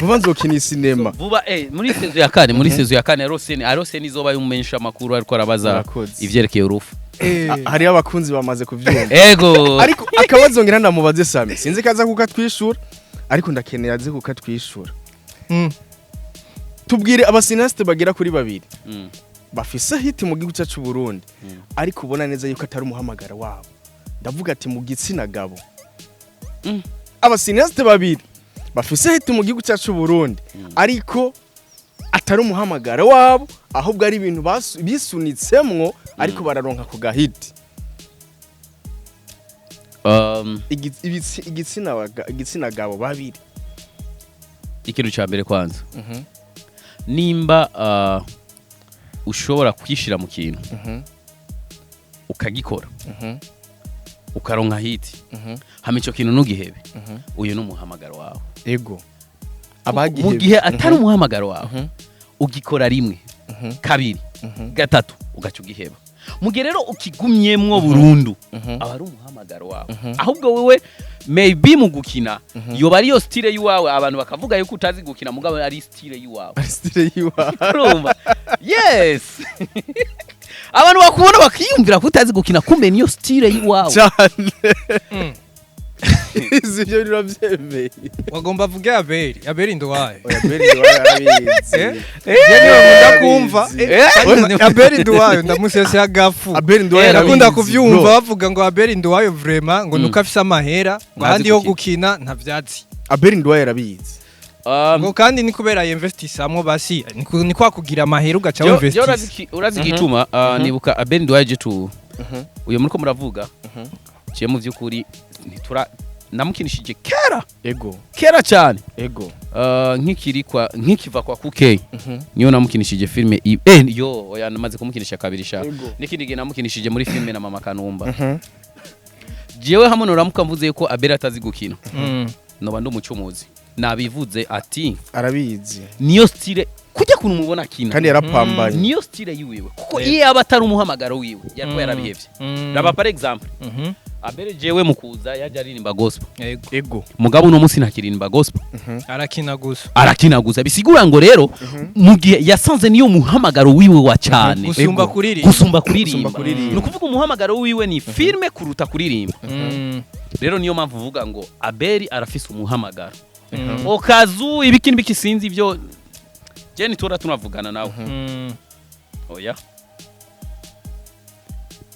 Speaker 3: vuba nzokina sinema.
Speaker 1: Vuba, muri saison ya 4, muri saison ya 4 Arosene izoba yumumenyesha amakuru ariko arabaza
Speaker 3: Murakoze.
Speaker 1: ivyerekeye urufu.
Speaker 3: Hariyo abakunzi bamaze kuvyumva.
Speaker 1: Ego.
Speaker 3: Ariko akabazo ngira ndamubaze Sami, sinzi ko aza kukatwishura, ariko ndakeneye aze kukatwishura. Tubwire aba cinéaste bagera kuri babiri bafise hit mu gihugu cyacu Burundi, ariko ubona neza yuko atari umuhamagara wabo. Ndavuga ati mu gitsina gabo, aba cinéaste babiri bafise hit mu gihugu cyacu Burundi, ariko atari umuhamagara wabo, ahubwo ari ibintu bisunitsemwo ariko bararonka ku gahiti. Igitsina gabo babiri.
Speaker 1: Ikintu cya mbere kwanza, nimba ushobora kwishira mu kintu, ukagikora, ukaronka hit, hama ico kintu ntugihebe, uyu ni umuhamagaro wawe.
Speaker 3: Ego.
Speaker 1: Mu gihe atari umuhamagaro wawe, ugikora rimwe, kabiri, gatatu, ugaca ugiheba. Mu gihe rero ukigumyemwo burundu, aba ari umuhamagaro wawe. Ahubwo wewe maybe mu gukina yoba ariyo style yiwawe, abantu bakavuga yuko utazi gukina, mugabo ari style yiwawe.
Speaker 3: Style yiwawe.
Speaker 1: Urumva, yes, abantu bakubona bakiyumvira ko utazi gukina, kumbe niyo style yiwawe.
Speaker 3: Cyane. Ivyo biravyemeye.
Speaker 2: Wagomba avuge Abeli, Abeli Nduwayo.
Speaker 3: Oya, Abeli Nduwayo arabizi.
Speaker 2: Eh? Je niwe nkunda kumva.
Speaker 1: Eh?
Speaker 2: Abeli Nduwayo ndamusese agafu.
Speaker 3: Abeli Nduwayo
Speaker 2: Ndakunda
Speaker 3: arabizi.
Speaker 2: kuvyumva
Speaker 3: Bro,
Speaker 2: bavuga ngo Abeli Nduwayo vraiment ngo nuko afise amahera, ngo
Speaker 1: Ntazi
Speaker 2: ahandi ho
Speaker 1: gukina.
Speaker 2: gukina nta vyatsi.
Speaker 3: Abeli Nduwayo arabizi.
Speaker 2: Ngo kandi ni kubera yinvestisamo basi ni kwa kugira amahera ugaca
Speaker 1: Jo
Speaker 2: winvestisa.
Speaker 1: urazi igituma nibuka Abel Ndwaje tu uyo muriko muravuga, ciye mu vy'ukuri ntitura namukinishije kera.
Speaker 3: Ego.
Speaker 1: Kera cyane.
Speaker 3: Ego.
Speaker 1: Nkikiri kwa nkikiva kwa kuke, niyo namukinishije filme yo oya, namaze kumukinisha kabiri sha.
Speaker 3: Ego.
Speaker 1: N'ikindi gihe namukinishije muri filme na Mama Kanumba. Jewe hamwe noramuka mvuze yuko Abel atazi gukina, noba ndi umucumuzi. Nabivuze ati
Speaker 3: arabizi.
Speaker 1: Niyo style kujya kuntu mubona akina.
Speaker 3: Kandi yarapambanye.
Speaker 1: Niyo style yiwiwe, kuko iyo yaba atari umuhamagaro wiwe yariko yarabihevye. Raba par exemple, Abel jewe mukuza yaje aririmba gospel.
Speaker 2: Yego.
Speaker 3: Ego.
Speaker 1: Mugabo uno munsi ntakiririmba gospel.
Speaker 2: Arakina gusa.
Speaker 1: Arakina gusa, bisigura ngo rero mu gihe yasanze niyo muhamagaro wiwe wa cyane
Speaker 2: gusumba
Speaker 3: Ego.
Speaker 2: kuririmba.
Speaker 1: Gusumba kuririmba.
Speaker 3: Gusumba kuririmba.
Speaker 1: Ni ukuvuga umuhamagaro wiwe ni filme kuruta kuririmba. Rero niyo mpamvu uvuga ngo Abeli arafise umuhamagaro. Okazu ibiki n'ibiki sinzi ibyo je nitura tunavugana nawe. Oya,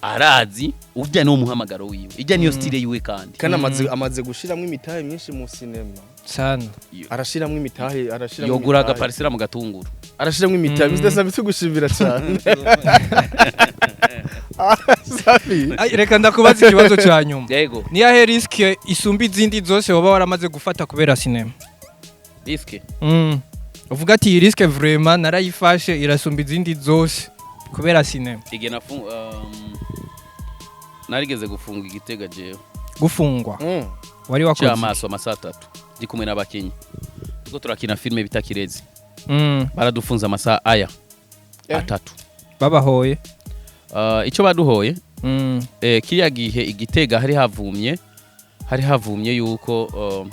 Speaker 1: arazi urya niwo muhamagaro wiwe, ijya niyo style yiwe kandi.
Speaker 3: Kandi amaze gushiramwo imitahe myinshi mu sinema.
Speaker 2: Sana.
Speaker 3: Arashiramwo imitahe, arashiramwo
Speaker 1: yogura
Speaker 3: imitahe.
Speaker 1: Agaparisera mu gatunguru.
Speaker 3: Arashiramwo imitahe. Mr Sabi, tugushimira cyane. Sabi.
Speaker 2: Ay, reka ndakubaza ikibazo cya nyuma.
Speaker 1: Yego.
Speaker 2: Niyahe risque isumba izindi zose woba waramaze gufata kubera sinema?
Speaker 1: Risque?
Speaker 2: Uvuga ati iyi risque vraiment narayifashe, irasumba izindi zose kubera sinema.
Speaker 1: Igihe narigeze gufunga igitega jewe.
Speaker 2: Gufungwa? Wari wakoze iki?
Speaker 1: Cy'amaso amasaha 3 ndi kumwe n'abakinyi turiko turakina filime bita Kirezi. Baradufunze amasaha aya 3.
Speaker 2: Babahoye?
Speaker 1: Icyo baduhoye, kiriya gihe igitega hari havumye yuko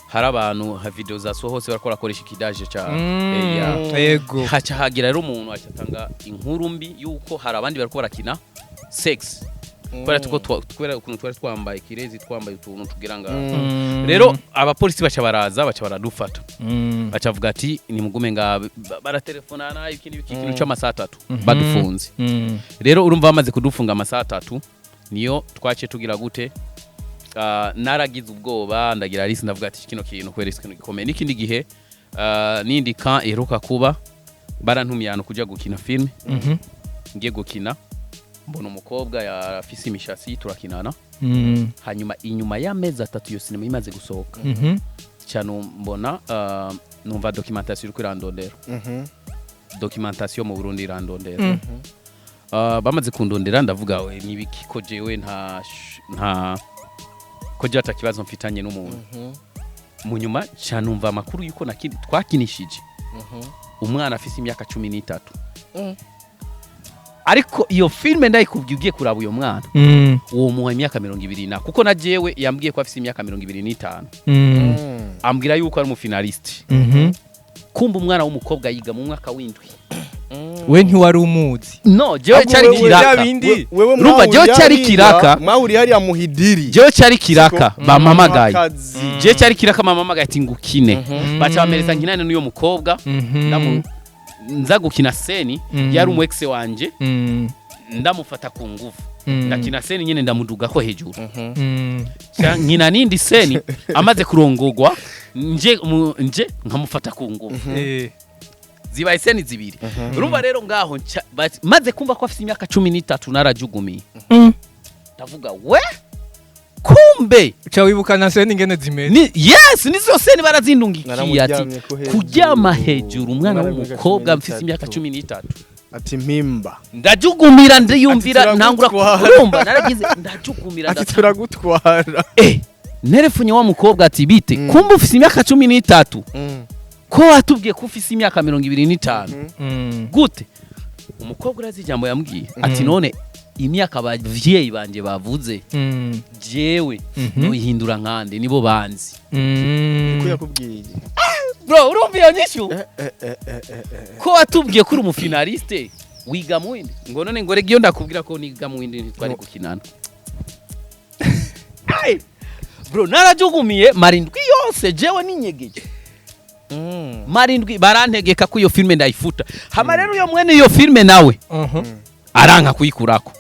Speaker 1: hari abantu ha video zasohotse bariko barakoresha ikidaje ca ya.
Speaker 2: Yego.
Speaker 1: Haca hagira rero umuntu acatanga inkuru mbi yuko hari abandi bariko barakina sex, kubera tuko kubera ukuntu twari twambaye kirezi, twambaye utuntu tugira nga. Rero abapolisi baca baraza, baca baradufata. Baca bavuga ati nimugume nga baratelefonana iki n'ibiki, ikintu c'amasaha 3 badufunze. Rero urumva bamaze kudufunga amasaha 3 niyo twaciye tugira gute? Naragize ubwoba, ndagira risque, ndavuga ati kino kintu kubera ikintu gikomeye. N'ikindi gihe nindi kan iheruka kuba, barantumiye ahantu kuja gukina filme. Ngiye gukina mbona umukobwa yafise imishatsi, turakinana. Hanyuma inyuma y'amezi 3 iyo sinema imaze gusohoka, cyane mbona numva documentation iriko irandondera. Documentation mu Burundi irandondera. Bamaze kundondera ndavuga we nibiki ko jewe nta ko jewe ata kibazo mfitanye n'umuntu. Mu nyuma cyane numva amakuru yuko nakindi twakinishije umwana afise imyaka 13. Ariko iyo filme ndayikubwiye, ugiye kuraba uyo mwana, uwo muha imyaka 20 na, kuko na jewe yambwiye ko afise imyaka 25. Ambwira yuko ari umufinaliste. Kumva umwana w'umukobwa yiga mu mwaka w'7.
Speaker 2: We ntiwari umuzi?
Speaker 1: No, jewe
Speaker 3: Ahubwo
Speaker 1: cyari kiraka.
Speaker 2: Bya bindi.
Speaker 3: Wewe
Speaker 1: Urumva, jewe cyari kiraka.
Speaker 3: Mwahuriye hariya muhidiri.
Speaker 1: Jewe cyari kiraka bamamagaye.
Speaker 3: Akazi.
Speaker 1: Jewe cyari kiraka bamamagaye ati ngukine, baca bamereza nkinane n'uyo mukobwa. Nza gukina scène, yari umu ex wanje. Ndamufata ku nguvu. Ndakina scène nyine ndamudugako hejuru. Nkina nindi scène amaze kurongogwa, nje nje nkamufata ku nguvu. Zibaye scène zibiri. Urumva rero ngaho maze kumva ko afite imyaka 13 narajugumiye. Ndavuga we kumbe
Speaker 2: Uca wibuka na scène ingene zimeze.
Speaker 1: Ni yes, nizo scène barazindungikiye ati
Speaker 3: Naramuryamye ko hejuru.
Speaker 1: Kuryama hejuru umwana
Speaker 3: Umwana w'imyaka
Speaker 1: w'umukobwa
Speaker 3: 13.
Speaker 1: mfise imyaka 13.
Speaker 3: Ati mpimba.
Speaker 1: Ndajugumira, ndiyumvira.
Speaker 3: Ati
Speaker 1: Ntangura
Speaker 3: turagutwara.
Speaker 1: kurumba naragize ndajugumira.
Speaker 3: Ati turagutwara.
Speaker 1: Nerefunye wa mukobwa ati bite? Kumbe ufise imyaka 13, ko watubwiye ko ufise imyaka 25? Gute? Umukobwa urazi ijambo yambwiye ati none imyaka abavyeyi banje bavuze, jewe noyihindura nkande? Nibo banzi.
Speaker 3: Ko yakubwiye?
Speaker 1: Bro, urumva iyo nyishu?
Speaker 3: Eh.
Speaker 1: Ko watubwiye ko uri umufinaliste, wiga mu windi, ngo none ngo rega iyo ndakubwira ko niga mu windi ntitwari gukinana. Ai! Bro, narajugumiye marindwi yose jewe ninyegeje. Marindwi barantegeka ko iyo filme ndayifuta. Hama rero iyo mwene iyo filme nawe aranka kuyikurako.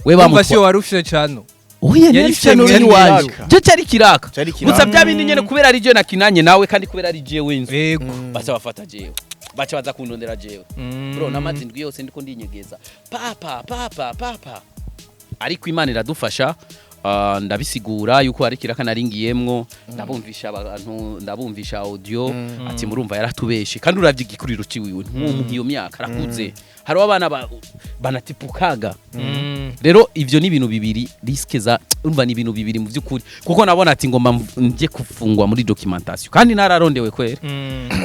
Speaker 1: We
Speaker 2: Umva, si
Speaker 1: bamutwa
Speaker 2: wari ufise cano?
Speaker 1: Oya,
Speaker 2: Yari
Speaker 1: yari channel
Speaker 2: channel
Speaker 1: iwanje.
Speaker 3: kiraka.
Speaker 1: Je cyari kiraka.
Speaker 3: Cari kiraka.
Speaker 1: Gusa bya bindi nyene, kubera ari je nakinanye nawe, kandi kubera ari jewe nzu, baca bafata jewe, baca baza kundondera jewe. Bro, namaze indwi yose ndiko ndinyegeza, papa, papa, papa, ariko Imana iradufasha. Ndabisigura yuko hari kiraka naringiyemwo, ndabumvisha abantu, ndabumvisha audio, ati murumva yaratubeshe. Kandi uravye igikuriro ciwiwe, ntuwo iyo myaka arakuze, hariho abana banatipukaga. Rero ivyo ni ibintu bibiri, risque za, urumva ni ibintu bibiri mu by'ukuri, kuko nabona ati ngomba nje gufungwa muri documentation, kandi nararondewe kwera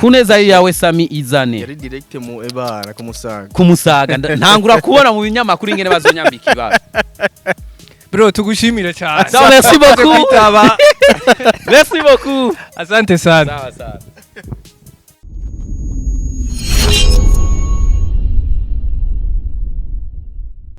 Speaker 1: ku neza yawe Sami izane.
Speaker 3: Yari direct mu ebara kumusaga.
Speaker 1: Kumusaga, ntangura kubona mu binyamakuru ingene bazonyambika ibara.
Speaker 2: Bro, tugushimire cyane.
Speaker 1: Sawa, merci beaucoup.
Speaker 2: Kwitaba.
Speaker 1: Merci beaucoup.
Speaker 2: Asante sana.
Speaker 1: Sawa sawa.